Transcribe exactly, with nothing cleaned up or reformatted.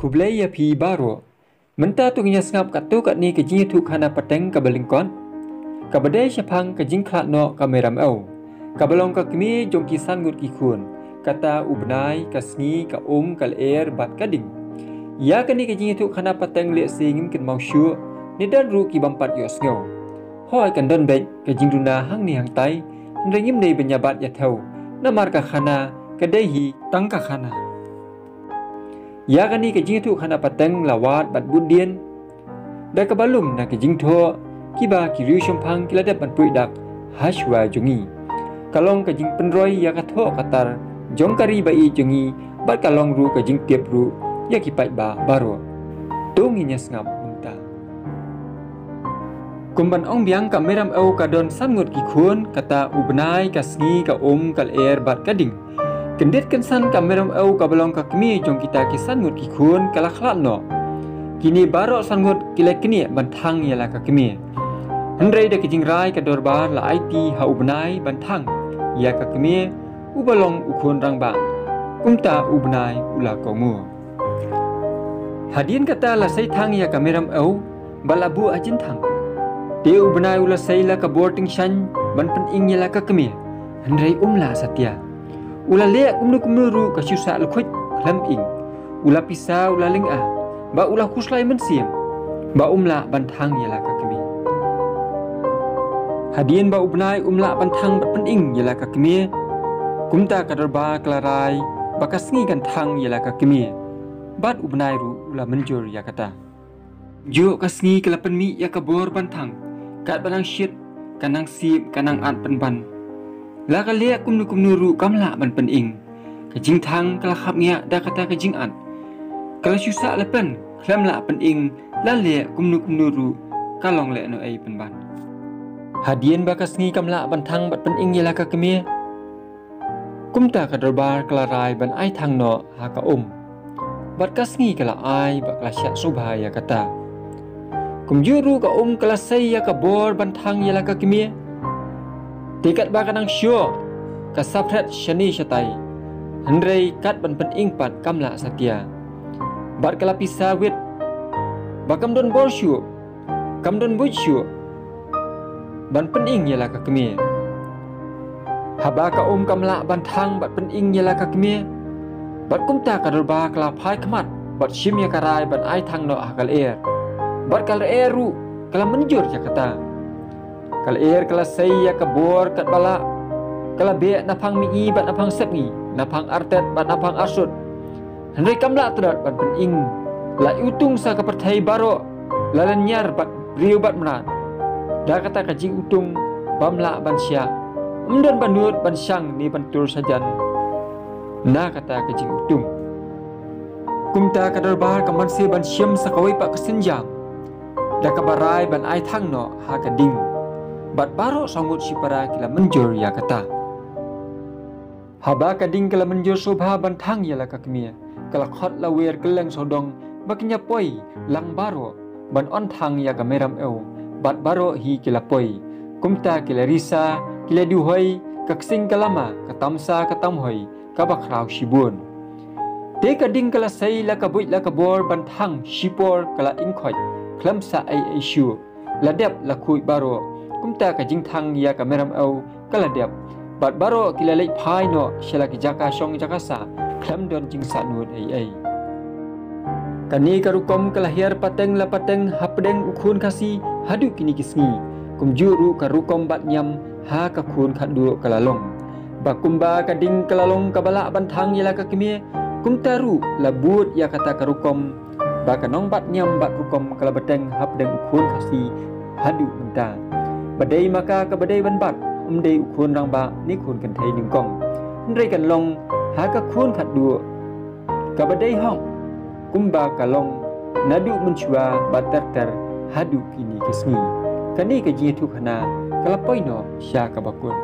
Khublei ïa phi baroh. Mynta to ngin ïa sngap katto katne ka jingïathuhkhana pateng kaba lyngkot, kaba dei shaphang ka jingkhlad noh ka Meram Ew, kaba long ka kmie jong ki san ngut ki khun, kata u bnai, ka sngi, ka um, ka lyer bad ka ding. Ïa kane ka jingïathuhkhana pateng lehse ngim kynmaw shuh, ne don ruh ki bym pat ïohsngew. Hooid, kan don beit ka jingduna hangne hangtai, hynrei ngim dei ban ïa bat ïa thew, namar ka khana ka dei hi tang ka khana. Ïa kane ka jingïathuhkhana pateng la wad bad bud dien da kaba lum na ka jingthoh kiba ki riewshemphang ki la dep ban pruid dak ha shuwa jong ngi. Ka long ka jingpynroi ïa ka thoh ka tar jong ka ri ba ïeit jong ngi, bad ka long ruh ka jingtip ruh ïa ki paidbah baroh. To ngin ïa sngap mynta. Kum ban ong biang, ka Meram Ew ka don san ngut ki khun, kata u bnai, ka sngi, ka um, ka lyer bad ka ding. Kyndit kynsan ka Meram Ew kaba long ka kmie jong kita ki san ngut ki khun ka la khlad noh. Kine baroh san ngut ki la knieh ban thang ïa la ka kmie. Hynrei da ka jingrai ka dorbar la aiti ha u bnai ban thang ïa ka kmie, uba long u khun rangbah. Kumta u bnai u la kohnguh. Hadien kata la sei thang ïa ka Meram Ew, bad la buh ha jynthang. Te u bnai u la sei la ka bor tyngshaiñ ban pyning ïa la ka kmie, hynrei um lah satia. U la leh kumno kumno ruh ka shu sah lukhuid khlem ing. U la pisa, u la lynga, bad u la khuslai mynsiem, bad um lah ban thang ïa la ka kmie. Hadien ba u bnai um lah ban thang bad pyning ïa la ka kmie, kumta ka dorbar ka la rai ba ka sngi kan thang ïa la ka kmie. Bad u bnai ruh u la mynjur ïa kata. Kumjuh ka sngi ka la pynmih ïa ka bor ban thang, katba nang shit, ka nang sip, ka nang at pynban. La ka leh kumno kumno ruh kam lah ban pyning. Ka jingthang ka la khapngiah da kata ka jingat. Ka la shu sah lepen khlem lah pyning, la leh kumno kumno ruh ka long lehnohei pynban. Hadien ba ka sngi kam lah ban thang bad pyning ïa la ka kmie, kumta ka dorbar ka la rai ban ai thang noh ha ka um. Bad ka sngi ka la ai bad ka la shah sngewbha ïa kata. Kumjuh ruh ka um ka la sei ïa ka bor ban thang ïa la ka kmie. Te katba ka nang shoh, ka saphriang shane shatai, hynrei kat ban pyning pat kam lah satia. Bad ka la pisa wit, ba kam don bor shuh, kam don buit shuh ban pyning ïa la ka kmie. Haba ka um kam lah ban thang bad pyning ïa la ka kmie, bad kumta ka dorbar ka la phai khmat bad shim ïa ka rai ban ai thang noh ha ka lyer. Bad ka lyer ruh ka la mynjur ïa kata. Ka lyer ka la sei ïa ka bor katba lah. Ka la beh naphang mihngi bad naphang sepngi, naphang artet bad naphang arsut. Hynrei kam lah tdot ban pyning. La iwtung sa ka pyrthei baroh, la lynñiar bad briew bad mrad. Da kata ka jingiwtung bym lah ban shah, ym don ba nud ban shang ne ban tur shajan na kata ka jingiwtung. Kumta ka dorbar ka mynse ban shim sa kawei pat ka synjam, da kaba rai ban ai thang noh ha ka ding. Bad baroh saw ngut shipara ki la mynjur ïa kata. Haba ka ding ka la mynjur sngewbha ban thang ïa la ka kmie, ka la khot la wer kylleng sawdong ba kin ïa poi lang baroh ban on thang ïa ka Meram Ew. Bad baroh hi ki la poi. Kumta ki la risa, ki la duhoi, ka ksing ka lama, ka tamsa ka tamhoi, kaba khraw shibun. Te ka ding ka la sei la ka buit la ka bor ban thang shipor, ka la ingkhoit khlem sah ei ei shuh. La dep la khuid baroh. Kumta ka jingthang ïa ka Meram Ew ka la dep. Bad baroh ki la leit phai noh sha la ki jaka shong jaka sah khlem don jingsahnud ei ei. Kane ka rukom ka la hiar pateng la pateng hapdeng u khun Khasi haduh kine ki sngi. Kumjuh ruh ka rukom bat niam ha ka khun khatduh ka la long. Ba kumba ka ding ka la long kaba lah ban thang ïa la ka kmie, kumta ruh la bud ïa kata ka rukom. Ba ka nongbat niam bat rukom ka la bteng hapdeng u khun Khasi haduh mynta. Ba dei ma ka kaba dei ban bat, ym dei u khun rangbah ne khun kynthei nyngkong. Hynrei kan long ha ka khun khatduh kaba dei hok, kumba ka long naduh mynshuwa bad ter ter haduh kine ki sngi. Kane ka jingïathuhkhana ka la poi noh sha kaba kut.